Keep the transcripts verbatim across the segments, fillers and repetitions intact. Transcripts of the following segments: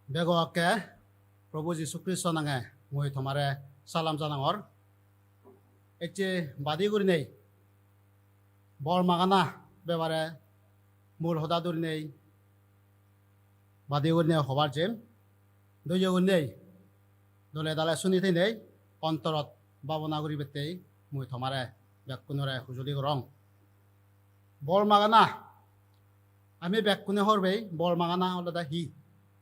Bego akke Probu Jisu Kristo nange mui tomare salam janangor. Ecche badi gurinei bor magana bebare mul hoda durinei badi gurinei hobar jem. Doye gurinei dole dale suni thinei ontorot babona guribattei mui tomare bekkunore hujuli gorong. Bor magana, ami bekkune horbei bor magana olode hi?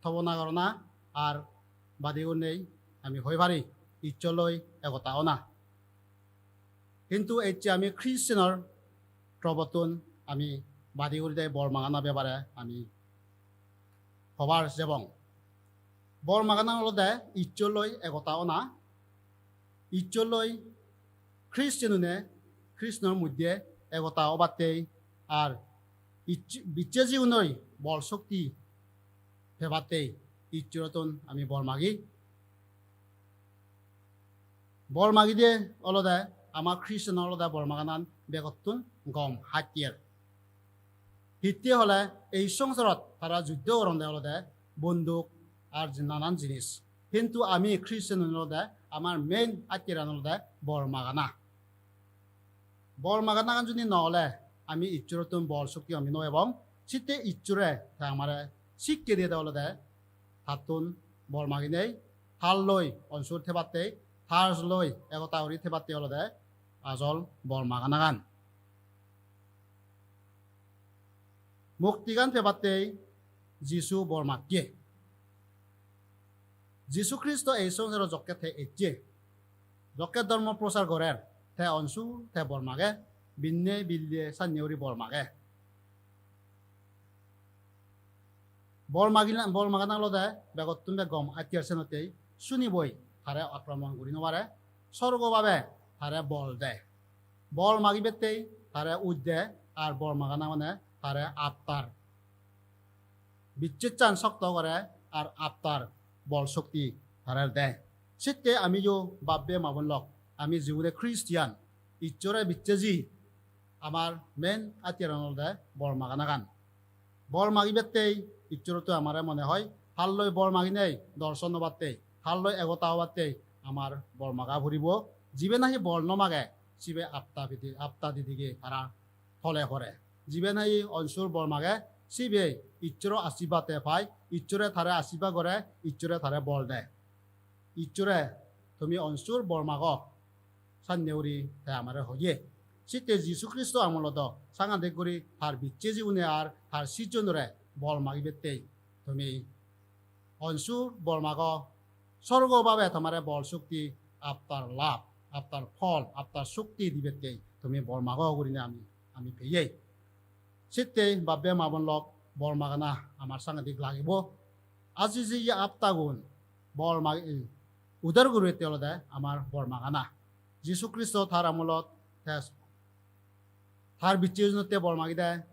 Tobona gorona ar badi gurinei ami hoi pari Issor loi egota ona. Hintu ecche ami Christianor torobottun ami badi guride bor magana bebare ami hobar jebong. Bor magana olode Issor loi egota ona. Issor loi Christian une Christianor moddhe egota obattei ar icche-, bicche jigunoi bol shokti pebattei Issorottun ami bor magi. Bor magide olode ama Christian olode bor maganan begottun gom hattier. Hitte hole ei songsarot tara juddho goronde olode bonduk ar nanan jinis. Hintu ami Christian olode amar main attieran olode bor magana. Bor maganagan judi no ole ami Issorottun bol shokti ami no pebong. Sitte Issore te amare sikke diyede olode tattun bor maginei, tar loi onsur thebattei, tar loi egota guri thebattei olode ajol bor maganagan. Muktigan pebattei Jisu bor magge. Jisu Kristo ei songsarot jokke te ecche, jokke dhormo prochar gorer, te onsur te bor mage, binne bille sanne guri bor mage. Bor magina-, bor magana olode begottun bej gom attier senottei suniboi tare akromon guri no pare, sorgo babe tare bol de. Bor magibattei tare uj de, ar bor magana mane tare attar bicchechan sokto gore ar attar bol shokti tare de. Sitte amiyo bab-bei ma-bon lok, ami jigune Christian, Issore biccheji, amar main attieran olode bor maganagan. Bor magibattei Issorottun amare mone hoi, tar loi bor maginei dorson obattei, tar loi egota obattei amar bor maga puribo. Jibe nahi bor no mage, sibe apta pidi, apta didige tara tole pore. Jibe nahi onsur bor mage, sibe Issoro ashirbad te pai, Issore tare ashirbad gore, Issore tare bol de. Issore, tumi onsur bor mago, sanne guri te amare hoye. Sitte Jisu Kristo amolot do sangadik guri tar bicche jigune ar tar sijjonore bor magibattei tumi onsur bor mago, sorgo babe tomare bol shokti, aptar lab, aptar phol, aptar shokti dibattei tumi bor mago gurinei ami, ami peyei. Sittei bab-bei ma-bon lok, bor magana amar sangadik lagibo. Aji jiye aptagun bor magi-, udar guribattei olode amar bor magana. Jisu Kristo tar amolot te tar bicche jigune te bor magide,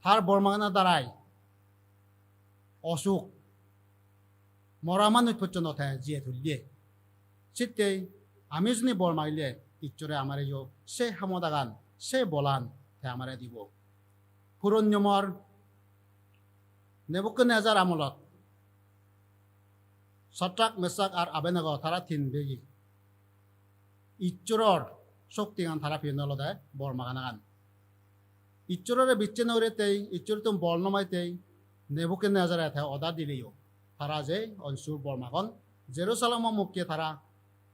tar bor magana darai osuk, mora manuj pojjonto te jiye tulle. Sittei ami judi bor magile Issore amareyo se hamodagan, se bolan te amare dibo. Puron niyomor Nebuchadnezzar amolot Shadrach, Meshach ar Abednego tara tin begi Issoror shoktigan tara peyonne olode bor maganagan. Issorore bicche no gurettei, Issorottun bol no magettei Nebuchadnezzare te order dileyo. Tara je onsur bor magon, Jerusalemo mukke tara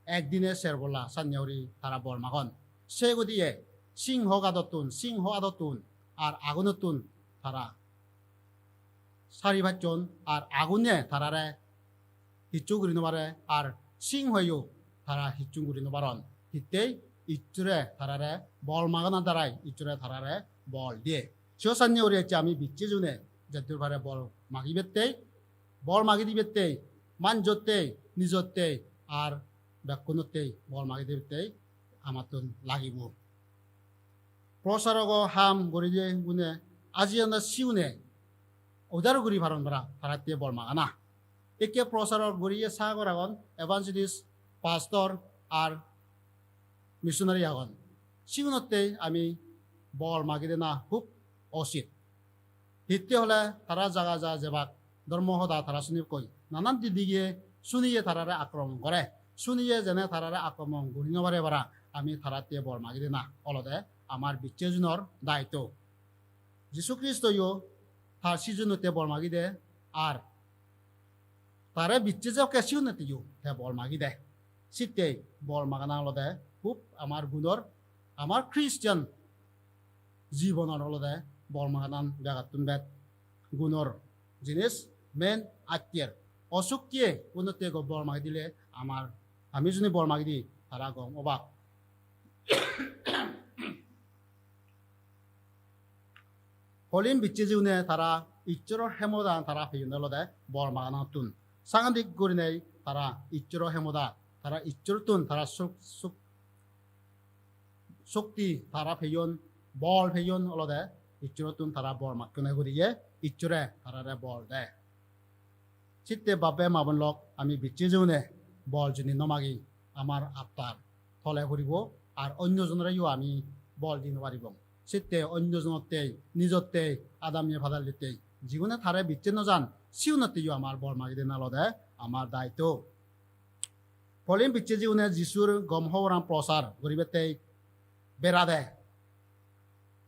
ekdine ser bolla sanne guri tara bor magon. Se godiye singho gadottun, singho adottun ar agunottun tara sari pacchon, ar agune tarare hissu guri no pare, ar singhoyo tara hissu guri no paron. Hittei? Issore tarare bor magana darai Issore tarare bol diye. Siyo sanne guri ecche ami bicche jigune jeddur pare bor magibattei, bor magi dibattei, manjottei, nijottei, ar bekkunottei bor magi dibattei amattun lagibo. Procharogo ham guriye gune, ajiyonde sigune udar guri paron para, tarattei bor magana. Ekke prochar guriye sagor agon, evangelist, pastor ar missionary agon. Sigunottei ami bor magi dena hub usit. Hitte hole tara jaga ja jebak Dhormo hoda tara sunibakkoi. Nanan didige suniye tarare akromon gore. Suniye jene tarare akromon guri no pare para, ami taratte bor magi dena olode amar bicchejunor daitto. Jisu Kristoyo tar sijunotte bor magi de, ar tare bicche jokke sigunotteyo te bor magi de. Sitte bor magana olode hub amar gunor, amar Christian jibonor olode bor maganan begottun bej gunor jinis, main attier. Osuktiye unottego bor magi dile amar, ami juni bor magi di, tara gom obak. Polin bicchejigune tara Issoro hemodan tara peyonde olode bor maganattun. Sangadik gurinei tara Issoro hemoda, tara Issorottun tara suk-, suk-, sukti tara peyon, bol peyon olode Issorottun tara bor makkone guriye Issore tarare bol de. Sitte babbe ma bon lok, ami bicchejigune bol juni no magi, amar attar tole puribo, ar onno jonoreyo ami bol di no paribong. Sitte onno jonottei, nijottei, adamye padallittei, jigune tare bicche no jan, sigunotteyo amar bol magi dena olode amar daitto. Polin bicchejigune Jisur gom hoboran prosar guribattei berade.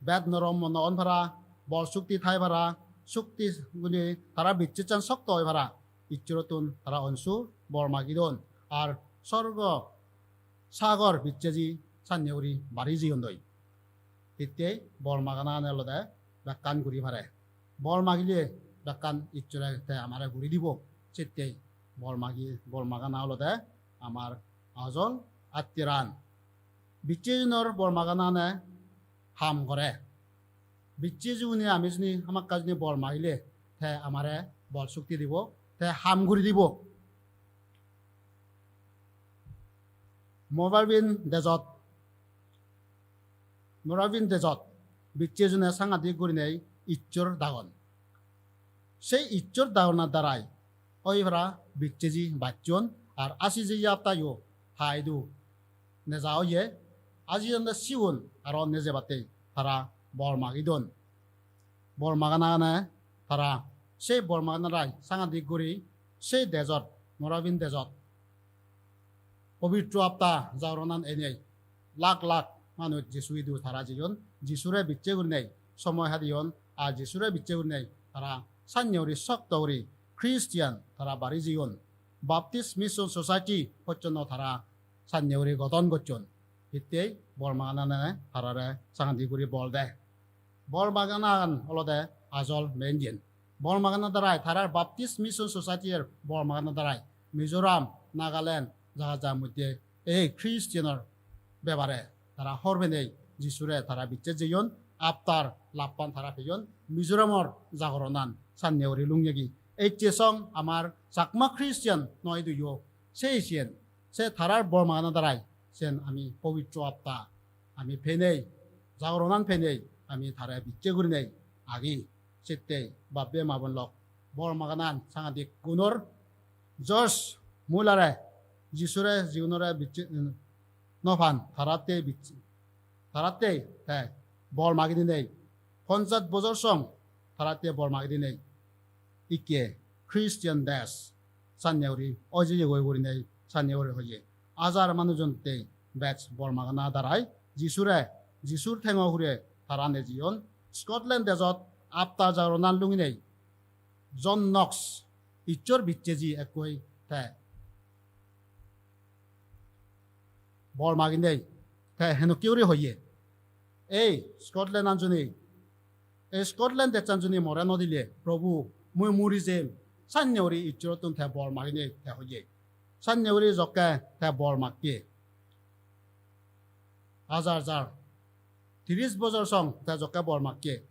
Bej norom no on para, bol sukti thai para, sukti gune tara bicchejchan sokto oi para. Issorottun tara onsu bor magi don. Ar sorgo sagor biccheji sanne guri bari jeyon doi. Hittei bor magana ane olode bekkan guri pare. Bor magile bekkan Issore te amare guri dibo. Sittei bor magi, bor magana olode amar ajol attiran. Bicchejunor bor magana ane ham gore. Bicchejigune ami juni hamakkai juni bor magile te amare bol sukti dibo, te ham guri dibo. Moravin dejot, Moravin dejot bicchejune sangadik gurinei Issor dagon. Sei Issor dagonar darai oi para biccheji bacchon, ar aji jeye aptayo ha idu neja oye, aji jeyonde sigun aro nejebattei tara bor magi don. Bor magana ane tara sei bor maganarai sangadik guri sei dejot, Moravin dejot pobitro apta jagoronan enei lak lak manuj Jisu idu tara jeyon, Jisure bicche gurinei somoy hadeyon, ar Jisure bicche gurinei tara sanne guri sokto guri Christian tara bari jeyon. Baptist Mission Society hocchonno tara sanne guri godon gocchon. Hittei bor magana ane tarare sangadik guri bol de. Bor maganagan olode ajol main jen. Bor magana darai tarar Baptist Mission Society-r bor magana darai Mizoram, Nagaland jaga jaga moddhe ei Christian-or bebare tara hobor penei Jisure tara bicche jeyon, aptar lappan tara peyon, Mizoram-or jagoronan sanne guri lungyegi. Ecche song amar Chakma Christian noi duyo, sei siyen, se tarar bor magana darai sen ami pobitro apta ami penei, jagoronan penei, ami tare bicche gurinei agi. Sittei babbe ma bon lok, bor maganan sangadik gunor. George Muller-e Jisure jigunore bicche, mm, no pan, tarattei bicche, tarattei te bor magi dinei, ponchas bojor song tarattei bor magi dinei. Ikke Christian dej sanne guri oi jeyegoi gurinei sanne guri hoye. Ajar manujottei bej bor magana darai Jisure, Jisur thengo hure tara nejeyon. Scotland dejot apta jagoronan lunginei John Knox, Issor biccheji ekkoi, te bor maginei, te henokke guri hoye. Ei Scotland-an juni, ei Scotland dejchan juni more no dile, Probu, mui muri jem, sanne guri Issorottun te bor maginei te hoye. Sanne guri jokke te bor makke. Hajar hajar, tiris bojor song te jokke bor makke,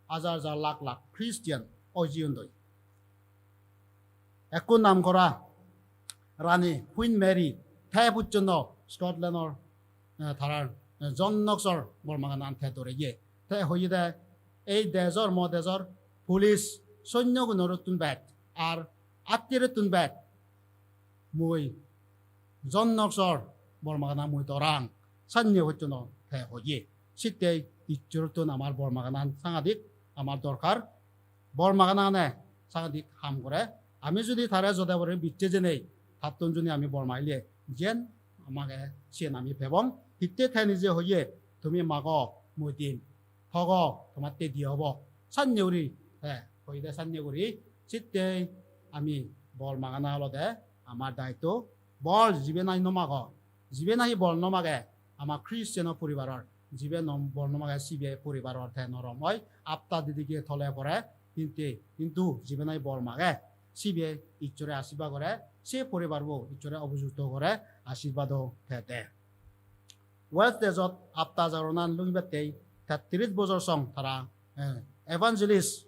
hajar hajar lak lak Christian oi jeyon doi. Ekku nam gora rani Queen Mary, te pujjonno Scotland-or, eh, tarar, eh, John Knox-or bor maganan te doreye. Te hoyede, ei dejor, mo dejor police, sonyo gunorottun bej, ar attirottun bej mui John Knox-or bor magana mui dorang, sanne pujjonno te hoye. Sittei Issorottun amar bor maganan sangadik amar dorkar. Bor maganane sangadik ham gore. Ami judi tare jode bore bicche jenei, tattun judi ami bor magile, jiyen mage siyen ami pebong. Hitte te nije hoye, "Tumi mago, mui dim, togo, tomatte diye obo." Sanne guri, he, hoide sanne guri, sitte ami bor magana olode amar daitto. Bor jibe nahi no mago, jibe nahi bor no mage, ama Christian-o poribaror, jibe no, bor no mage sibe poribaror te norom oi, apta didige tole pore, hinte, hintu jibe nahi bor mage, sibe Issore asirba gore, se poribarbo Issore obojukto gore, asirba do te de. Wales dejot apta jagronan lungibattei tettiris bojor song tara, eh, Evangelist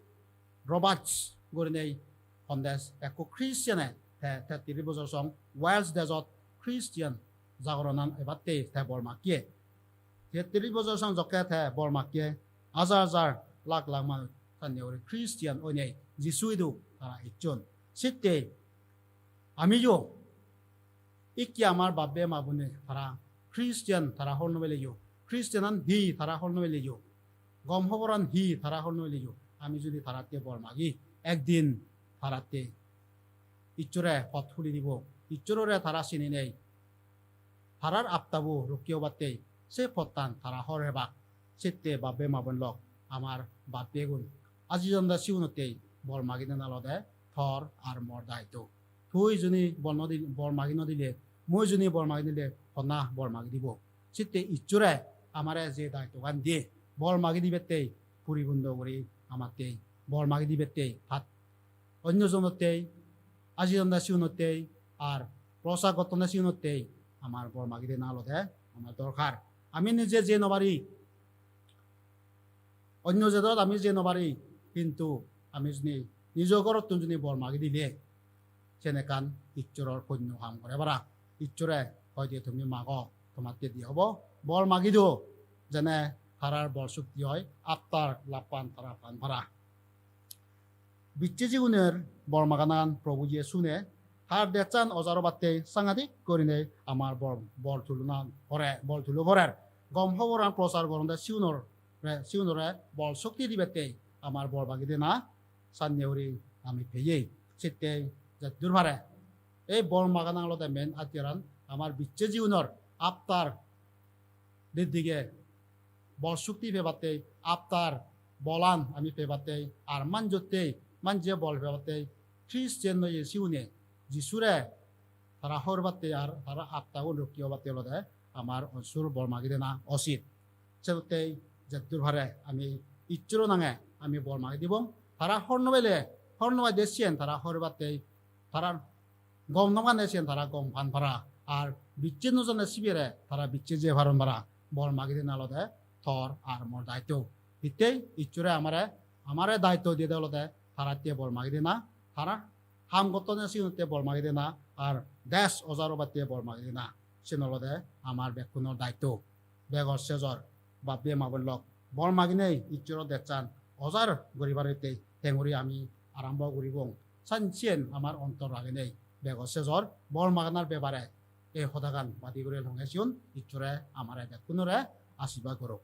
Roberts gurinei honde ekko Christian-e te tettiris bojor song Wales dejot Christian jagronan ebattei te bor makkiye. Tettiris bojor song jokke te bor makkiye, hajar hajar, lak lak manuj tanne guri Christian oinei Jisu idu tara ecchon. Sitte amiyo ikke amar babbe ma bune tara Christian tara hobor no peleyo, Christian-an hi tara hobor no peleyo, gom hoboran hi tara hobor no peleyo, ami judi taratte bor magi, ekdin taratte Issore pot huli dibo. Issorore tara sininei, tarar aptabo rokki obattei se pottan tara hobor pebak. Sitte babbe ma bon lok, amar babbegun, aji jonde sigunottei bor magi dena olode tor ar mor daitto. Tui juni bor no di-, bor magi no dile, mui juni bor magi dile, honna bor magi dibo? Sitte Issore amare je daittogan diye, bor magi dibattei, puribundo guri amattei bor magi dibattei, tat onyo jonottei, aji jonde sigunottei, ar prosar gottonde sigunottei amar bor magi dena olode amar dorkar. Ami nije jei no pari, onyo jedot ami jei no pari, hintu ami juni nijo gorottun juni bor magi dile, sen ekkan Issoror punyo ham gore para. Issore hoide tumi mago, tomatte diye obo. Bor magi do, jene tarar bor sukti oi, aptar lappan tara pan para. Bicche jigunor bor maganan Probu Jiye sune, tar dejchan ojar obatte sangadik gurinei amar bor, bor tulona pore, bor tulo porer. Gom hoboran prosar goronde sigunore, sigunore bor sukti dibattei amar bor magi dena sanne guri ami peyei. Sitte jeddur pare ei bor magana olode main attiyaran, amar bicche jigunor aptar diddige bor sukti pebattei, aptar bolan ami pebattei, ar manjottei, manje bol pebattei, Christian noye sigune Jisure tara hobor pebattei ar tara aptagun rokki obattei olode amar onsur bor magi dena usit. Senottei jeddur pare ami Issoro nange ami bor magi dibong. Tara hobor no pele, hobor no paide siyen tara hobor pebattei, tara gom no pane siyen tara gom pan para, ar bicche no jane sibere tara bicche jei paron para. Bor magi dena olode tor ar mor daitto. Hittei Issore amare, amare daitto diyede olode taratte bor magi dena, tara ham gottonde sigunotte bor magi dena, ar dej ojar obatte bor magi dena. Siyen olode amar bekkunor daitto. Begor sejor babbe ma bon lok, bor maginei Issoro dejchan ojar guribattei henguri ami arambo guribong. San siyen amar ontor ragenei begor sejor bor maganar bepare ei hodagan badi guri longe siyon. Issore amare bekkunore ashirbad gorok.